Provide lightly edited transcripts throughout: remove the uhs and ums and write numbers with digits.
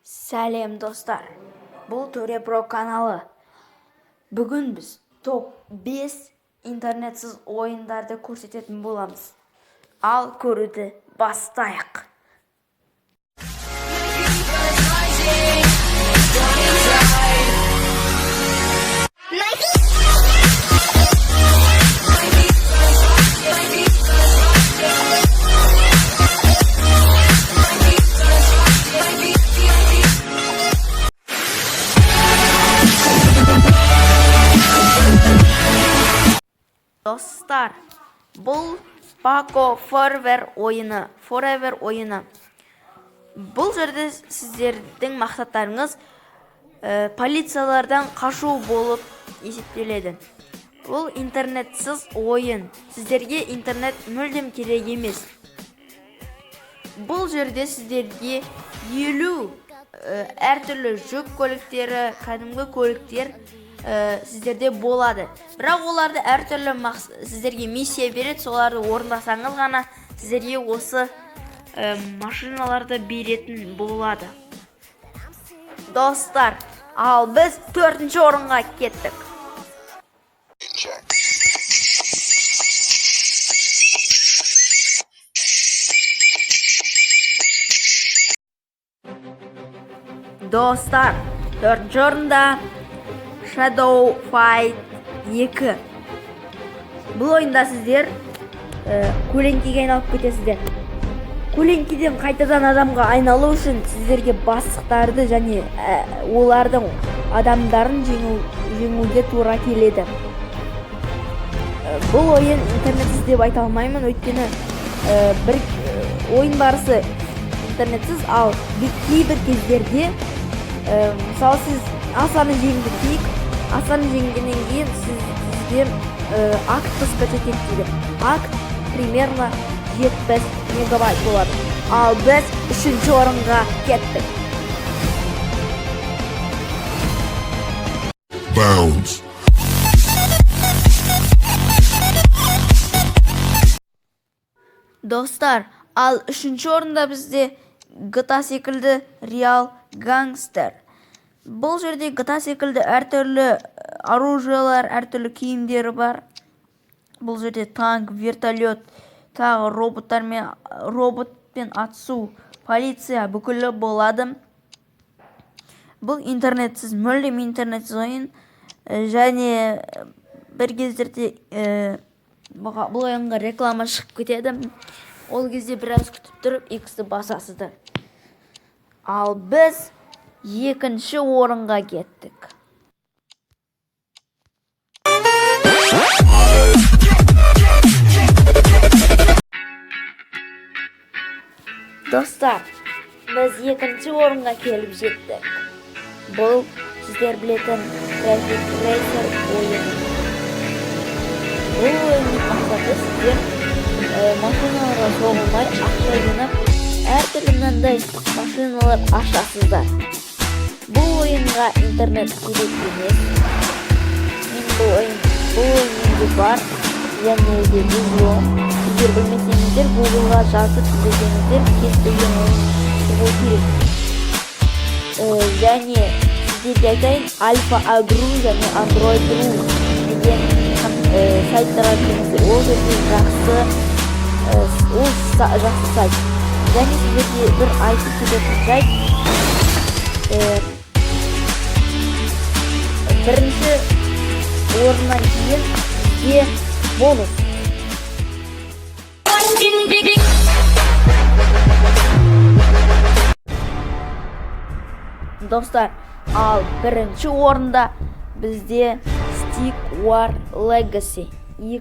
Сәлем, достар! Бұл Төре Про каналы. Бүгін біз топ 5 интернетсіз ойындарды көрсететін боламыз. Ал көруді бастайық. Достар, бұл Paco Forever ойыны, Forever ойыны. Бұл жерде сіздердің мақсаттарыңыз полициялардан қашу болып есептеледі. Бұл интернетсіз ойын. Сіздерге интернет мүлдем керек емес. Бұл жерде сіздерге 50 әртүрлі жүк көліктері, кәдімгі көліктер сіздерде болады. Бірақ оларды әртүрлі сіздерге миссия береді, соларды орындасаңыз ғана сіздерге осы машиналарды беретін болады. Достар, ал біз төртінші орынға кеттік. Check. Достар, төртінші орында Shadow Fight 2. Бұл ойында сіздер көлеңкеге айналып кетесіздер. Көлеңкеден қайтадан адамға айналу үшін сіздерге бастықтарды және олардың адамдарын жеңуге тура келеді. Бұл ойын интернетсіз деп айта алмаймын, өйткені бір ойын барысы интернетсіз, ал кейбір кездерде, мысалы, сіз Асаны жеңдік дейік, Асаны жеңгеннен кейін сізге актты скачать ет дейді. Акт примерно 70 мегабайт болады. Ал біз үшінші орынға кеттік. Bounds. Достар, ал үшінші орында бізде GTA секілді Real Gangster. Бұл жерде GTA секілді әртүрлі оружиялар, әртүрлі киімдері бар. Бұл жерде танк, вертолет, тағы роботтармен, роботпен атысу, полиция бүкілі болады. Бұл интернетсіз, мүлдем интернетсіз ойын. Және бір кездерде бұл ойынға реклама шығып кетеді. Ол кезде біраз күтіп тұрып X-ті басасыздар. Ал біз екінші орынға кеттік. Достар, біз екінші орынға келіп жеттік. Бұл сіздер білетін Traffic Racer ойыны. Бұл ойынның мақсаты сіздер машиналарға соғылмай, ақша жинап, әртүрлі мынандай машиналар ашасыздар. Бұл ойынға интернет керек емес. Мен бұл ойын менде бар және де видео. Егер білмесеңіздер, Гуглға жазып іздесеңіздер, кез келген ойын шығу керек. Және сіздерге айтайын, Альфа Агру және Android Ru деген сайттарға кіріңіздер. Ол жерде жақсы, ол жақсы сайт. Және сіздерге бір айтып кететін жайт, бірінші орыннан кейін бізге бонус. Big, big. Достар, ал бірінші орында бізде Stick War Legacy 2.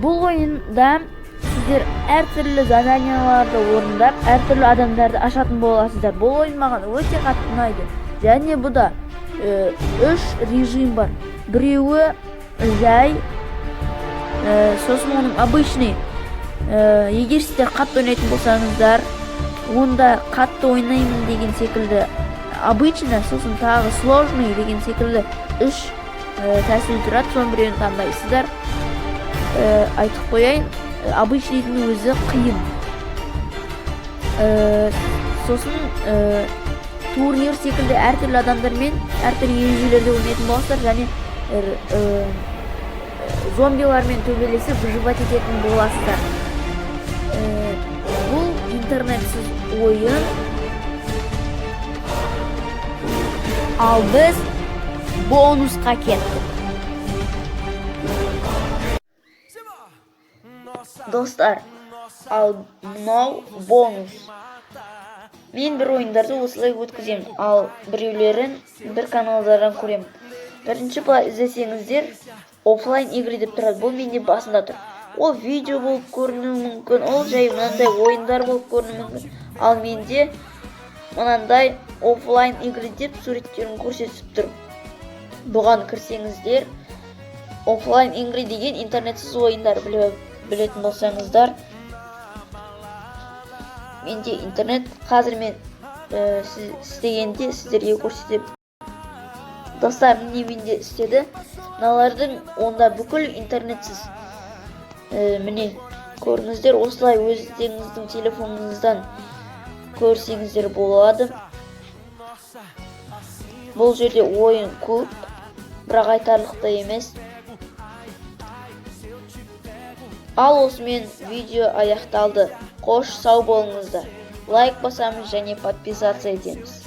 Бұл ойында сіздер әртүрлі заданияларды орындап, әртүрлі адамдарды ашатын боласыздар. Бұл ойын маған өте қатты ұнайды. Және бұда үш режим бар. Біреуі жай, сосын оның обычный. Егер сіздер қатты ойнайтын болсаңыздар, онда қатты ойнаймын деген секілді обычно, сосын тағы сложный деген секілді үш тәсіл тұрады, соның біреуін таңдайсыздар. Айтып қояйын, обычныйдың өзі қиын. Сосын Турнир секілді әртүрлі адамдармен әртүрлі ережелерде ойнайтын боласыздар және зомбилармен төбелесіп, выживать ететін боласыздар. Бұл интернетсіз ойын. Ал біз бонусқа кеттік. Достар, ал мынау бонус. Мен бір ойындарды осылай өткіземін, ал біреулерін бір каналдардан көремін. Бірінші былай іздесеңіздер, офлайн игры деп тұрады. Бұл менде басында тұр. Ол видео болып көрінуі мүмкін, ол жай мынандай ойындар болып көрінуі мүмкін. Ал менде мынандай офлайн игры деп суреттерін көрсетіп тұр. Бұған кірсеңіздер, офлайн игры деген интернетсіз ойындар, білетін болсаңыздар. Менде интернет қазір, мен істегенде сіздерге көрсетемін. Достар, міне, менде істеді. Мыналардың онда бүкіл интернетсіз. Міне, көріңіздер, осылай өздеріңіздің телефоныңыздан көрсеңіздер болады. Бұл жерде ойын көп, бірақ айтарлықтай емес. Ал осымен видео аяқталды. Қош, сау болыңыздар. Лайк басамыз және подписаться етеміз.